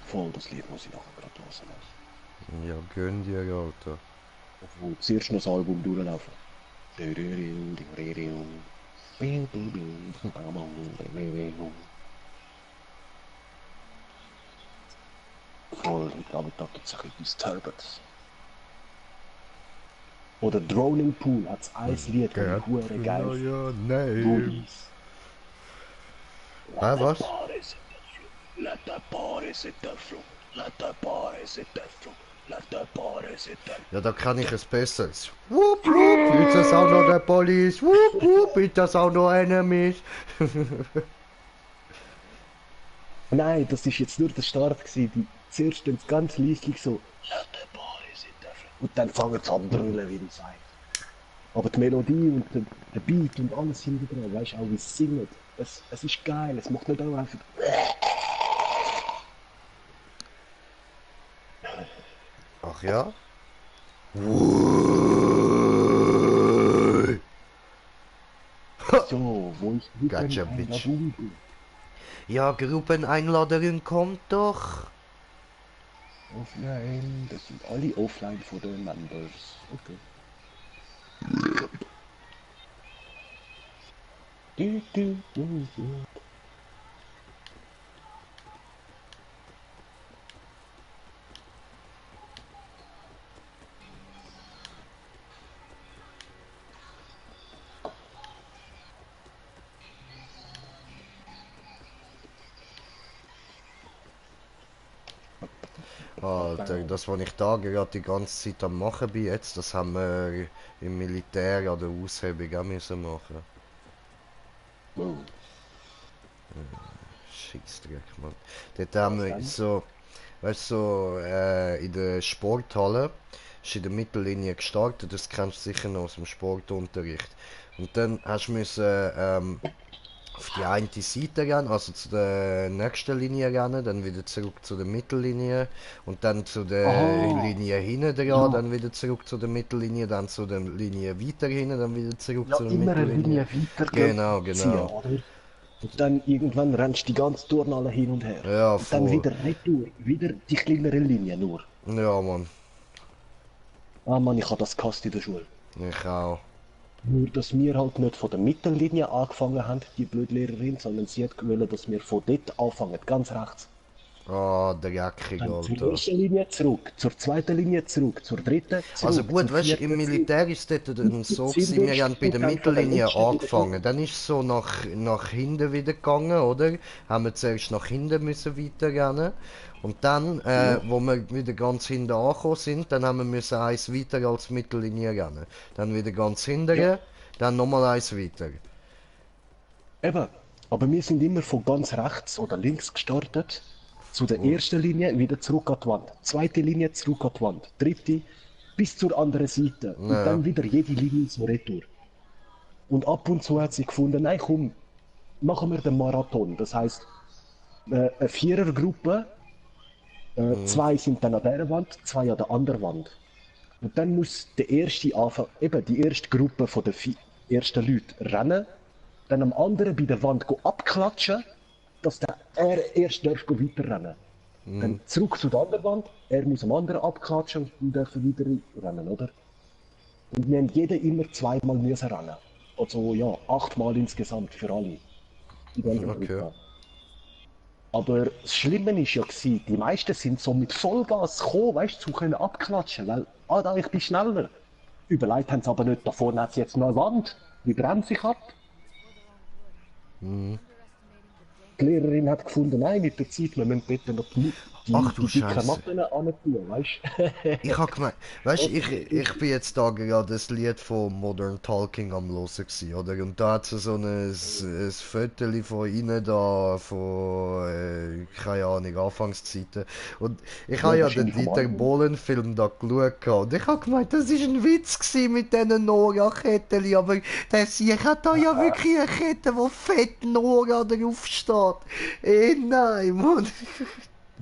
Voll, das Lied muss ich nachher gerade hören. Ja, gönn dir, Alter. Obwohl, zuerst noch das Album durchlaufen. Voll, heute Nachmittag gibt es ein bisschen Disturbance. Oder Droning Pool hat ein Lied, das ich Get hure to geil know finde. your name. Bullies. Let Hä, the was? party set the floor. Let the party set the floor. Let the party set the floor. Let the party set the Ja, da kann ich es besseres. Wup, wup, ist das auch noch der Police? Wup, wup, ist das auch noch Enemies? Nein, das ist jetzt nur der Start gewesen. Zuerst dann ganz leislich so, let the party set the floor. Und dann fangen sie an zu brüllen, wie du sagst. Aber die Melodie und der Beat und alles hinter dran, weißt du, auch wie sie singen. Es ist geil, es macht nicht auch einfach. Ach ja? So, wo ist Ruben Gotcha, ein Bitch. Lagungu? Ja, Gruppeneinladerin kommt doch. Offline, das sind alle offline von den Members. Okay. Du, du, du, du. Alter, das, was ich da gerade die ganze Zeit am machen bin jetzt, das haben wir im Militär an der Aushebung auch müssen machen. Wow. Scheissdreck, Mann. Dort haben Was wir denn? so, weißt du, so, in der Sporthalle ist in der Mittellinie gestartet, das kennst du sicher noch aus dem Sportunterricht. Und dann hast du müssen, auf die eine Seite rennen, also zu der nächsten Linie rennen, dann wieder zurück zu der Mittellinie und dann zu der Aha, Linie hinten dran, ja. dann wieder zurück zu der Mittellinie, dann zu der Linie weiter hinten, dann wieder zurück Ja, zu der immer eine Mittellinie. Linie weiter Genau, ziehen, genau. oder? Und dann irgendwann rennst du die ganze Turnhalle hin und her. Ja, Und dann voll. wieder retour, wieder die kleinere Linie nur. Ja, Mann. Ah Mann, ich habe das gehasst in der Schule. Ich auch. Nur, dass wir halt nicht von der Mittellinie angefangen haben, die Blödlehrerin, sondern sie hat gewollt, dass wir von dort anfangen, ganz rechts. Ah, dreckig, Dann zur Alter. ersten Linie zurück, zur zweiten Linie zurück, zur dritten Also zurück, zur gut, weißt du, im vierten zurück. Militär ist es dort dann Bis du so gewesen, wir zündelst haben bei der und dann von der Mittellinie letzten wieder angefangen. durch. Dann ist es so nach hinten wieder gegangen, oder? Haben wir zuerst nach hinten müssen weiterrennen. Und dann, Ja, wo wir wieder ganz hinten angekommen sind, dann haben wir müssen eins weiter als Mittellinie rennen. Dann wieder ganz ja, hinten, dann nochmal eins weiter. eben. Aber wir sind immer von ganz rechts oder links gestartet, zu der ersten Linie, wieder zurück an die Wand. Zweite Linie, zurück an die Wand. Dritte, bis zur anderen Seite. Und Ja. dann wieder jede Linie so retour. Und ab und zu hat sie gefunden, nein komm, machen wir den Marathon. Das heißt, eine Vierergruppe, zwei sind dann an der Wand, zwei an der anderen Wand. Und dann muss der erste anfangen, eben die erste Gruppe von den ersten Leuten rennen, dann am anderen bei der Wand abklatschen, dass er erst darf weiterrennen. Dann zurück zu der anderen Wand, er muss am anderen abklatschen und dann dürfen wieder rennen, oder? Und wir haben jeder immer zweimal müssen rennen. Also ja, 8-mal insgesamt für alle in dieser Okay. Gruppe. Aber das Schlimme war ja, die meisten sind so mit Vollgas gekommen, weißt du, zu können abklatschen, weil, da, ich bin schneller. Überlegt haben sie aber nicht, da vorne hat jetzt noch eine Wand, wie bremse ich ab? Die Lehrerin hat gefunden, nein, mit der Zeit, wir müssen bitte noch Ach du die dicken Scheiße. Matten antun, weißt du? Ich hab gemeint, weißt du, Das ich bin jetzt da gerade das Lied von Modern Talking am hören gewesen, oder? Und da hat so ein Foto von ihnen da, von, keine Ahnung, Anfangszeiten. Und ich habe ja, ja den wahrscheinlich vom Dieter Album. Bohlen-Film da geschaut gehabt. Und ich hab gemeint, das ist ein Witz gewesen mit diesen Nora-Kettchen, aber der Sieg hat da ja wirklich eine Kette, wo fett Nora drauf steht. Nein, Mann.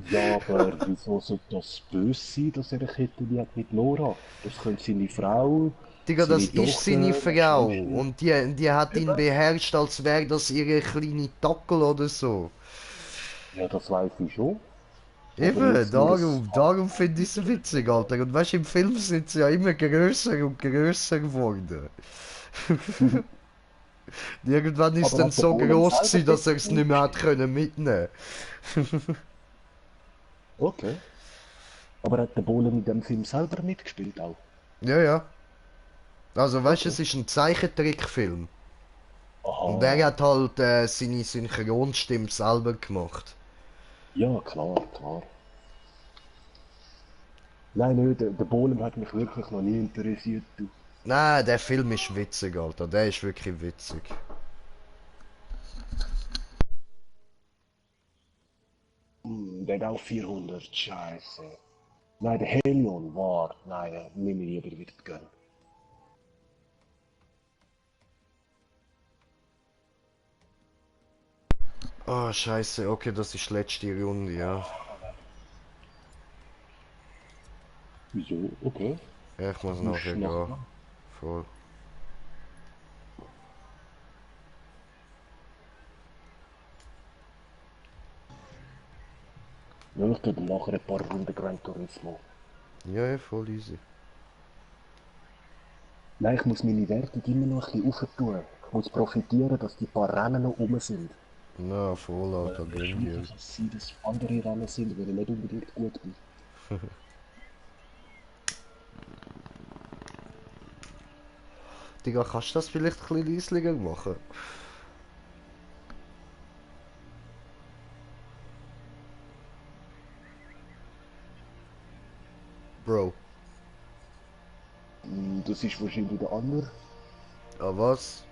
Ja, aber wieso sollte das böse sein, dass er eine Kette die hat mit Nora? Das könnte seine Frau, Digga, das seine ist seine Tochter, weißt Frau. du, Und die hat ihn eben. beherrscht, als wäre das ihre kleine Dackel oder so. Ja, das weiß ich schon. Aber Eben, jetzt nur darum finde ich es witzig, Alter. Und weißt du, im Film sind sie ja immer grösser und grösser geworden. Irgendwann ist aber dann hat der so Golem groß selber gewesen, dass er dort es nicht mehr hat mitgespielt? können mitnehmen. Okay. Aber hat der Golem in dem Film selber mitgespielt auch? Ja, ja. Also weißt du, Okay. es ist ein Zeichentrickfilm. Und er Aha. hat halt seine Synchronstimme selber gemacht. Ja, klar, klar. Nein, nicht, der Golem hat mich wirklich noch nie interessiert. Du. Nein, der Film ist witzig, Alter. Der ist wirklich witzig. Der hat auch 400, scheiße. Nein, der Helion war, nein, nimm mir lieber wieder gönnen. Oh, scheiße. Okay, das ist die letzte Runde, ja. Wieso? Okay. Ja, ich muss Musst nachher du gehen. nachher. Voll. Ja, ich gebe nachher ein paar Runden Gran Turismo. Ja, ja, voll easy. Nein, ich muss meine Wertung immer noch ein bisschen aufentun. Ich muss profitieren, dass die paar Rennen noch rum sind. Na, voll, Alter, Es gönn kann dir. durchaus sein, dass andere Rennen sind, wo ich nicht unbedingt gut bin. Digga, kannst du das vielleicht ein bisschen leislicher machen? Bro. Das ist wahrscheinlich der andere. Ah, was?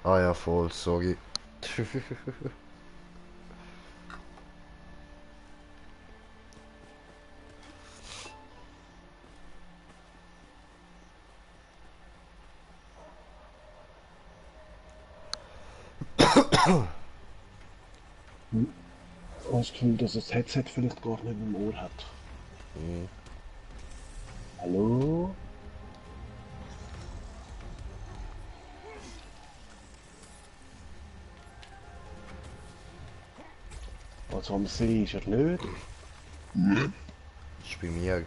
Ah ja, voll, sorry. Ich habe das Gefühl, dass das Headset vielleicht gar nicht im Ohr hat. Hm. Hallo? Also am See ist er nicht. Ist bei mir.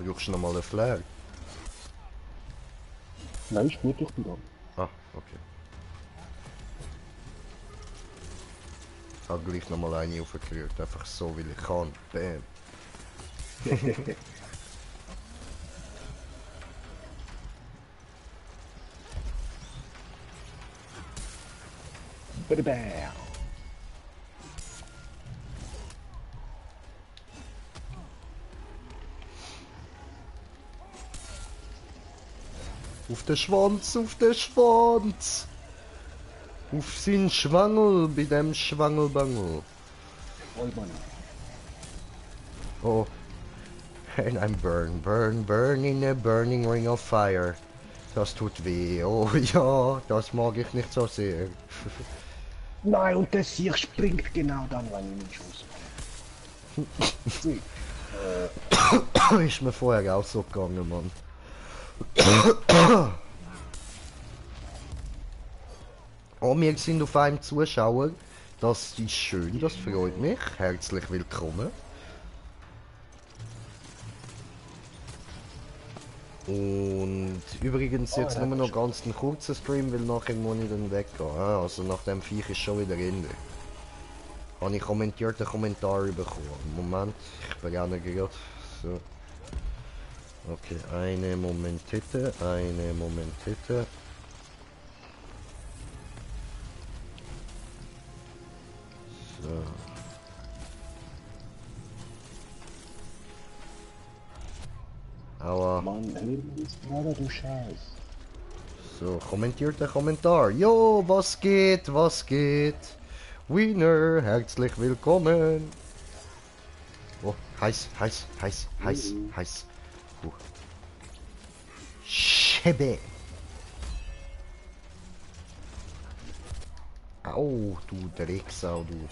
Brauchst du noch mal einen Flair? Nein, ist gut, ich bin da. Ah, okay. Ich habe gleich noch mal eine aufgerührt, einfach so, weil ich kann. Bam. Bäh. Auf den Schwanz, auf den Schwanz! Auf seinen Schwangel, bei dem Schwangelbangel. Voll, Mann. Oh, and I'm burn in a burning ring of fire. Das tut weh, oh ja, das mag ich nicht so sehr. Nein, und der Sieg springt genau dann, wenn ich einen Schuss mache. Ist mir vorher auch so gegangen, Mann. Oh, wir sind auf einem Zuschauer. Das ist schön, das freut mich. Herzlich willkommen. Und übrigens jetzt nur noch ganz einen kurzen Stream, weil nachher muss ich dann weggehen. Ah, also nach dem Viech ist schon wieder in. Habe ich kommentierte Kommentare bekommen. Moment, ich beginne gerade. So. Okay, eine Moment bitte, eine Moment bitte. So. Aua. Mann, hör mir jetzt gerade, du Scheiß. So, kommentiert der Kommentar. Jo, was geht, was geht? Winner, herzlich willkommen. Oh, heiß, heiß, heiß, heiß, heiß. Schäbe. Au, du Drecksau, du.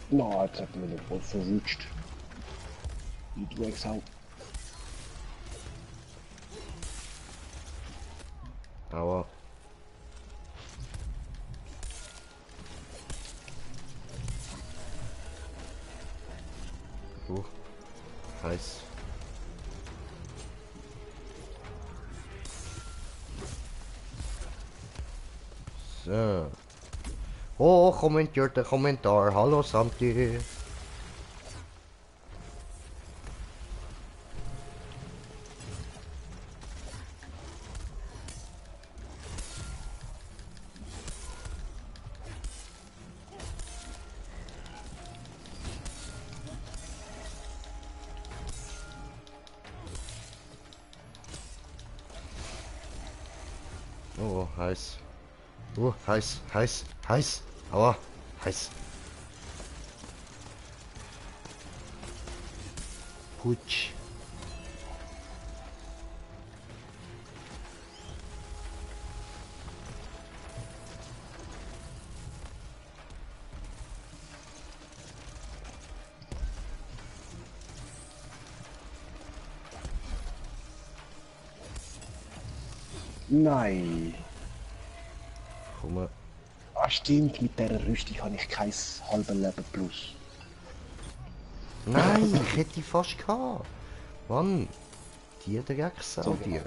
Na, jetzt hat man mich voll verwünscht. Die Drecksau. Aua. Heiß. So. Oh, kommentiert der Kommentar. Hallo Santi. Oh, heiß. Heiß, heiß, heiß. Aua, heiß. Putsch. Nein. Komm mal. Ah, stimmt, mit dieser Rüstung habe ich kein halbes Leben plus. Nein, ich hätte die fast gehabt. Mann, die Drecksau, So, dir.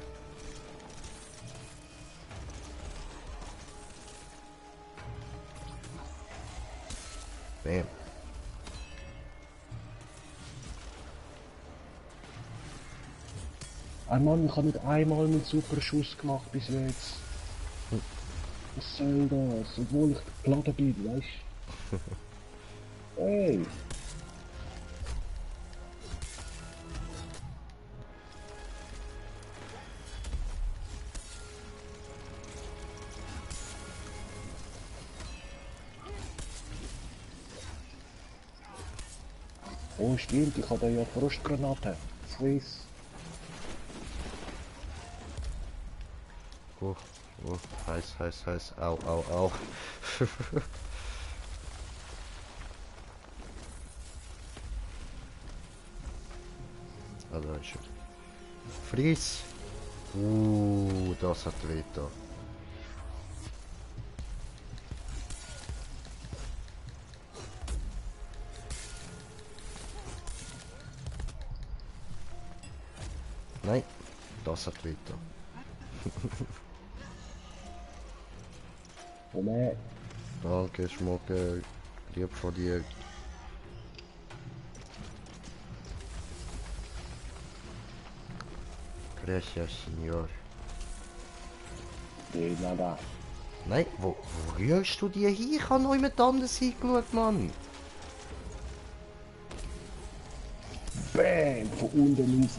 Bam. Ein Mann, ich habe nicht einmal einen super Schuss gemacht bis jetzt. Was soll das? Obwohl ich geladen bin, weißt du? Hey! Oh, stimmt, ich habe ja Frostgranaten. Swiss. Oh, heiß, heiß, heiß. Au, au, au. Also ist Fries. Das hat weh da. Nein, das hat weh da. Oh nein. Danke, Schmucke. Lieb von dir. Gracias, Senor. Nee, nada. Nein, wo rührst du dir hin? Ich habe noch jemand anderes hingeschaut, Mann. Bam! Von unten raus.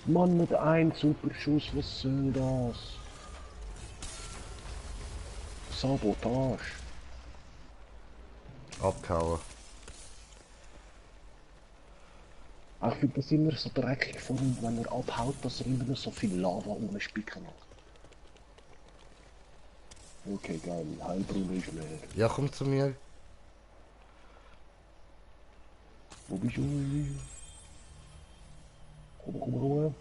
Mann, mit einem super Schuss, was soll das? Sabotage. Abgehauen. Ich finde das immer so dreckig von ihm, wenn er abhaut, dass er immer noch so viel Lava rumspicken macht. Okay, geil. Heilbrunnen ist leer. Ja, komm zu mir. Wo bist du? Komm.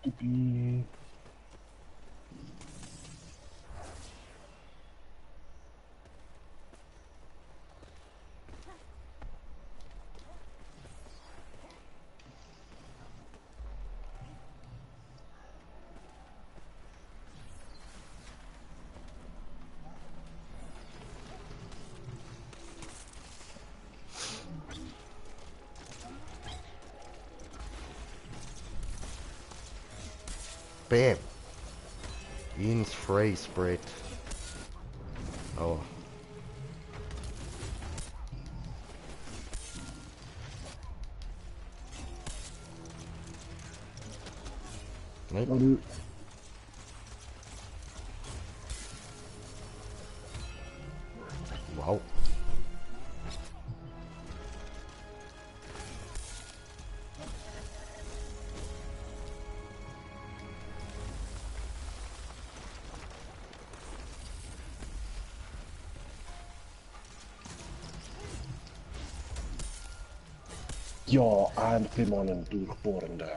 Easy. Bam! Ins Face, Brett. Oh. Nein. Und Wow. ja, endlich mal ein durchbohrender.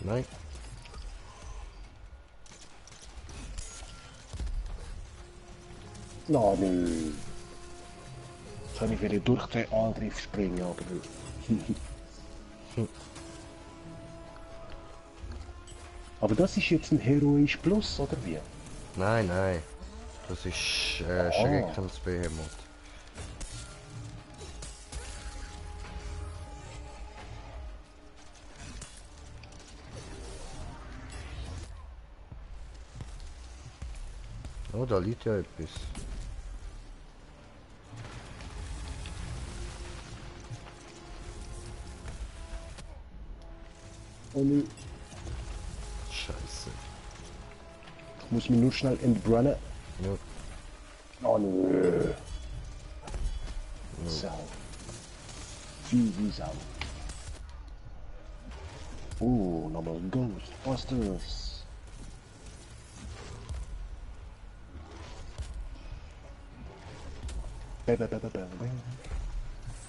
Nein. Na, nö. Jetzt kann ich wieder durch den Angriff springen, aber... aber das ist jetzt ein Heroisch Plus, oder wie? Nein, nein. Das ist Schreckensbehemoth. Oh, da liegt ja etwas. Und Scheiße. ich muss mich nur schnell entbrennen. Ja. Oh nö. Sau. Wie Sau. Oh, nochmal Ghostbusters. Ba, ba, ba, ba, ba, ba.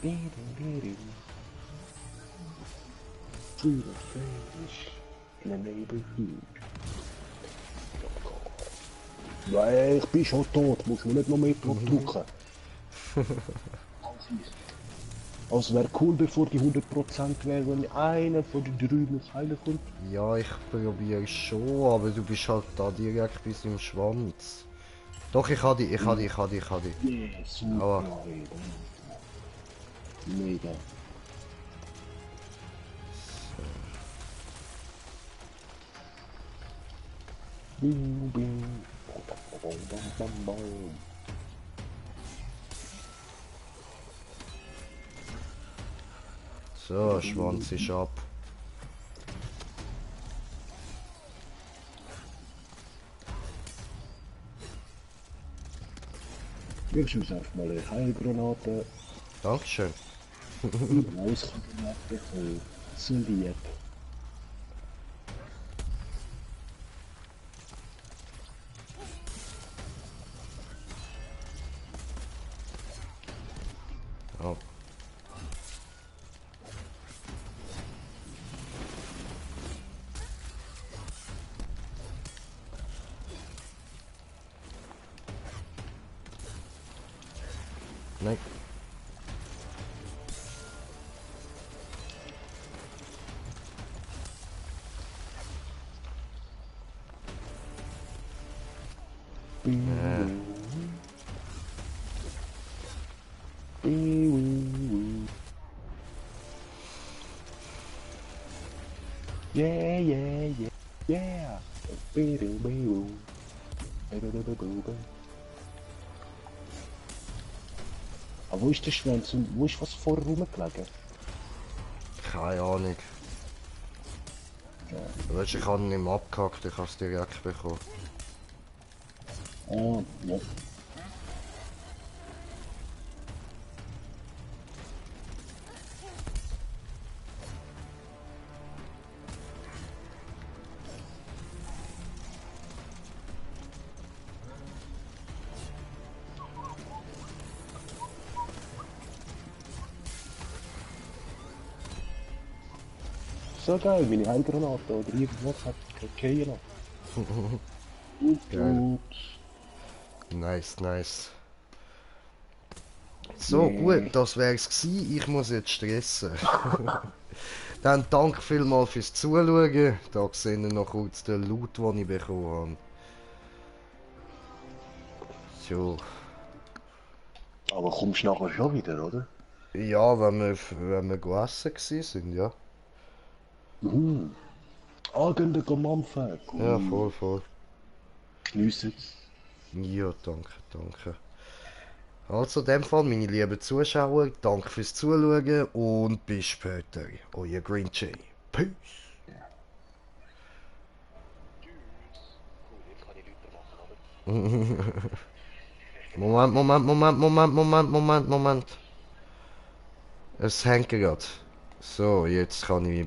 Bi, di, di, di. Through the fish in the neighborhood. Ja, ich bin schon tot, muss mir nicht noch mehr drauf drücken. Also wäre cool, bevor die 100% wäre, wenn einer von den drei noch heilen kommt. Ja, ich probiere schon, aber du bist halt da direkt bis im Schwanz. Doch, ich habe die, ich habe die, ich habe die, ich habe die. Yeah, super. Aber- Mega. Bing, bing. Bom, bom, bom, bom, bom. So, Schwanz ist ab. Wir schießen einfach mal eine Heilgranate. Dankeschön. Ausgranate von so lieb. Oh. Nein. Bing, Äh. bing, bing. Yeah, yeah, yeah, yeah. Bing, bing, bing. Bing, bing, bing, bing, bing. Aber wo ist der Schwanz und wo ist was vorher rumgelegen? Keine Ahnung. Ja. Weißt, ich habe ihn nicht mehr abgehackt, ich habe es direkt bekommen. Ah, ja. So geil, meine Heilgranate oder irgendwas hat okay noch. Geil. Gut. Nice, nice. So, gut, das wär's gsi. Ich muss jetzt stressen. Dann danke vielmals fürs Zuschauen. Da sehen wir noch kurz den Loot, den ich bekommen habe. So. Aber kommst nachher schon wieder, oder? Ja, wenn wir essen gewesen sind, ja. Gehen mampfen. Ja, voll, voll. Geniessen. Ja, danke, danke. Also, in dem Fall, meine lieben Zuschauer, danke fürs Zuschauen und bis später. Euer Green Jay. Peace. Moment. Es hängt gerade. So, jetzt kann ich mich